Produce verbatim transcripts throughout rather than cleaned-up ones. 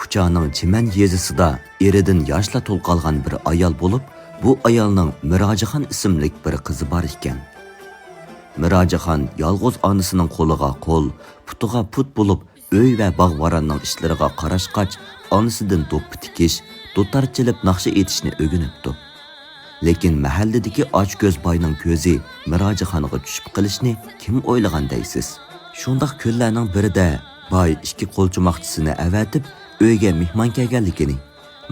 كۇچانىڭ چىمەن يېزىسىدا ئېرىدىن ياشلا تول قالغان بىر ئايال بولۇپ، بۇ ئايالنىڭ مىراجىخان ئىسىملىك بىر قىزى بار ئىكەن. مىراجىخان يالغۇز ئانىسىنىڭ قولىغا قول، پۇتىغا پۇت بولۇپ، ئۆي ۋە باغ-ۋاراننىڭ ئىشلىرىغا قاراشقاچ، ئانىسىدىن دوپپا تىكىش، دۇتار چېلىپ ناخشا ئېيتىشنى ئۆگىنىپتۇ. لېكىن مەھەللىدىكى ئاچكۆز باينىڭ كۆزى مىراجىخانغا چۈشۈپ قېلىشنى كىم ئويلىغان دەيسىز؟ شۇنداق كۈنلەرنىڭ بىرىدە باي ئىككى قولچۇماقچىسىنى ئەۋەتىپ، ئۆيگە مېھمان كەلگەنلىكىنى،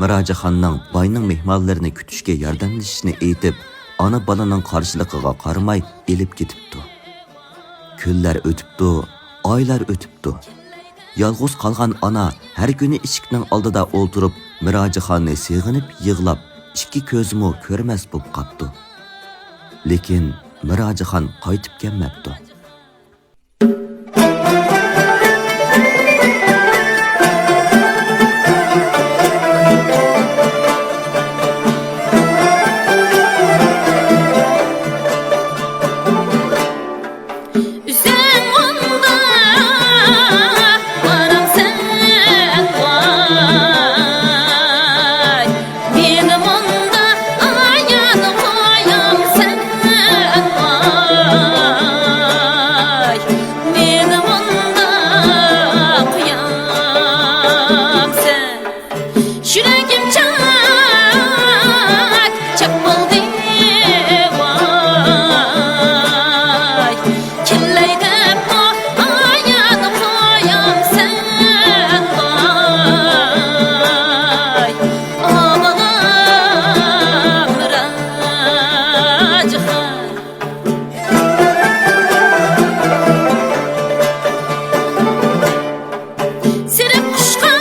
مىراجىخاننىڭ باينىڭ مېھمانلىرىنى كۈتۈشكە ياردەملىشىشىنى ئېيتىپ، ئانا-بالىنىڭ قارشىلىقىغا قارىماي ئېلىپ كېتىپتۇ. كۈنلەر ئۆتۈپتۇ، ئايلار ئۆتۈپتۇ. يالغۇز قالغان ئانا ھەر كۈنى ئىشىكنىڭ ئالدىدا ئولتۇرۇپ، مىراجىخاننى سېغىنىپ يىغلاپ، ئىككى كۆزىمۇ كۆرمەس بولۇپ قاپتۇ. لېكىن مىراجىخان قايتىپ كەلمەپتۇ. ئۆزۈڭ مۇنداق بارامسەن ۋاي، مېنى مۇنداق ئايان قويامسەن ۋاي، مېنى مۇنداق قويامسەن. يۈرىكىم چاك، چاك بولدى ۋاي. كىملەي دەپمۇ ئايان قويامسەن ۋاي. ئابلام راجىخان. سېرىق قۇشقاچ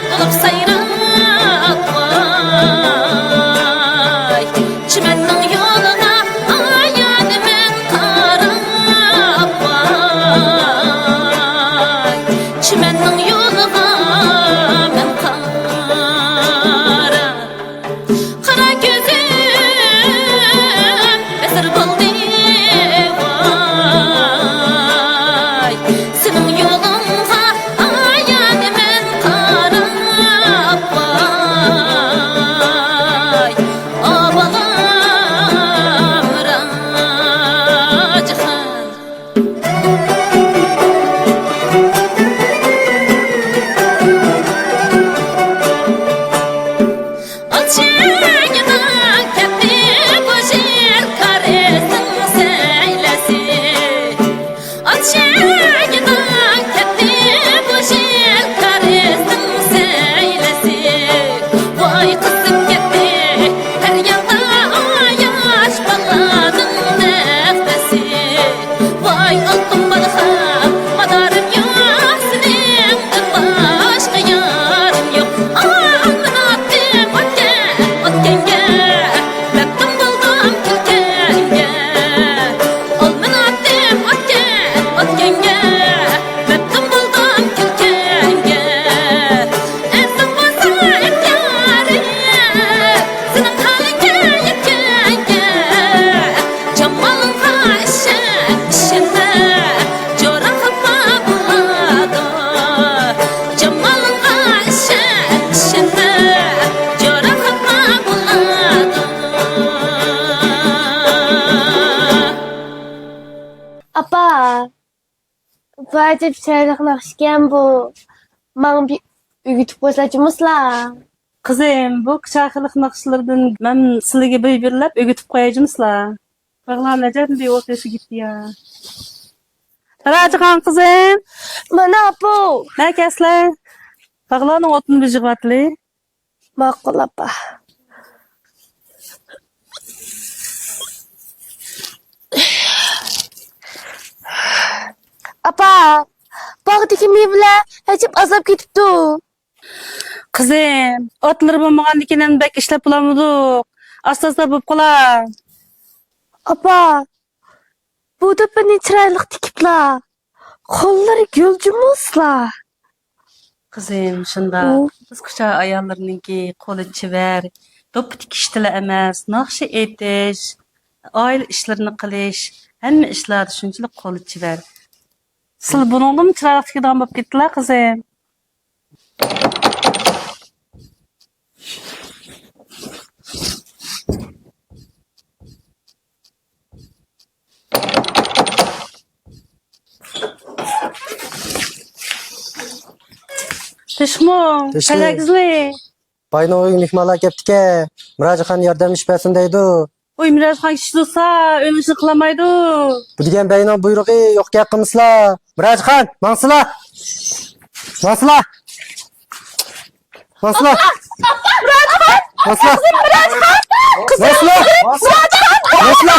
بولۇپ سايراپ ۋاي، چىمەننىڭ يولىغا ئايان مەن قاراپ ۋاي، چىمەننىڭ يولىغا مەن قاراپ. قارا كۆزۈم بىر سىر بولدى ۋاي، سېنىڭ يولۇڭغا ئايان مەن قاراپ ۋاي، ئابلام راجىخان. ئاچچىقىدا كەتتى بۇ يىل كارىزنىڭ سەيلىسى. ئاچچىقىدا كەتتى بۇ يىل كارىزنىڭ سەيلىسى. ۋاي قىزىپ كەتتى ھەر ياندا ئاياش بالىنىڭ نەغمىسى. ۋاي ئالتۇن بالىخان، مادارىم يوق، سېنىڭدىن باشقا يارىم يوق. ئالمىنى ئاتتىم ئۆتكەن، ئۆتكەنگە، مەپتۇن بولدۇم كۈلكەڭگە. ئالمىنى ئاتتىم ئۆتكەن، ئۆتكەنگە، مەپتۇن بولدۇم كۈلكەڭگە. ئەرزىڭ بولسا ئەتىيارىم، سېنىڭ ھالىڭگە يەتكەنگە. جامالىڭغا ئىشەن، ئىشەنمە، جورا خاپا بولىدۇ. جامالىڭغا ئىشەن، ئىشەنمە، جورا خاپا بولىدۇ. ئاپا، بۇ ئەجەب چىرايلىق ناخشىكەن بۇ. ماڭا بىر ئۆگىتىپ قويسىلا جۇمۇسىلا. قىزىم، بۇ كۇچا خەلق ناخشىلىرىدىن مەن سىلىگە بىر-بىرلەپ ئۆگىتىپ قوياي جۇمۇسىلا. باغلان ئەجەب بىر ئوتەشلىك گېتى يا. راجىخان قىزىم. مانا ئاپا. مە كەسلە. باغلاننىڭ ئوتىنى بىر يىغىۋاتلى. ماقۇل ئاپا. ئاپا، باغدىكى مېۋىلەر ئەجەب ئازلاپ كېتىپتۇ. قىزىم، ئاتلىرى بولمىغاندىكىن ئەمدى بەك ئىشلەپ بولالمىدۇق. ئاستا-ئاستا بولۇپ قالار. ئاپا، بۇ دوپپىنى چىرايلىق تىكىپلا. قوللىرى گۈل جۇمۇسىلا. قىزىم، شۇنداق. ئۇ. قىز كۇچا ئاياللىرىنىڭكى قولى چېۋەر. دوپپا تىكىشتىلا ئەمەس، ناخشا ئېيتىش، ئائىلە ئىشلىرىنى قىلىش، ھەممە ئىشلاردا شۇنچىلىك قولى چېۋەر. سىلە بۇنىڭدىنمۇ چىرايلىق تىكىدىغان بولۇپ كېتىپلا، قىزىم. تېشىقمۇ؟ تېشىق. پەلەگىزلى. باينىڭ ئۆيىگە مېھمانلار كەپتىكەن. مىراجىخان ياردەملىشىپ بەرسۇن دەيدۇ. ئۇي، مىراجىخان كىشى تۇرسا، ئۆينىڭ ئىشىنى قىلالمايدۇ. بۇ دېگەن باينىڭ بۇيرۇقى، يوق گەپ قىلمىسىلا. مىراجىخان، ماڭسىلا. ماڭسىلا. ماڭسىلا. ماڭسىلا. ماڭسىلا. ماڭسىلا.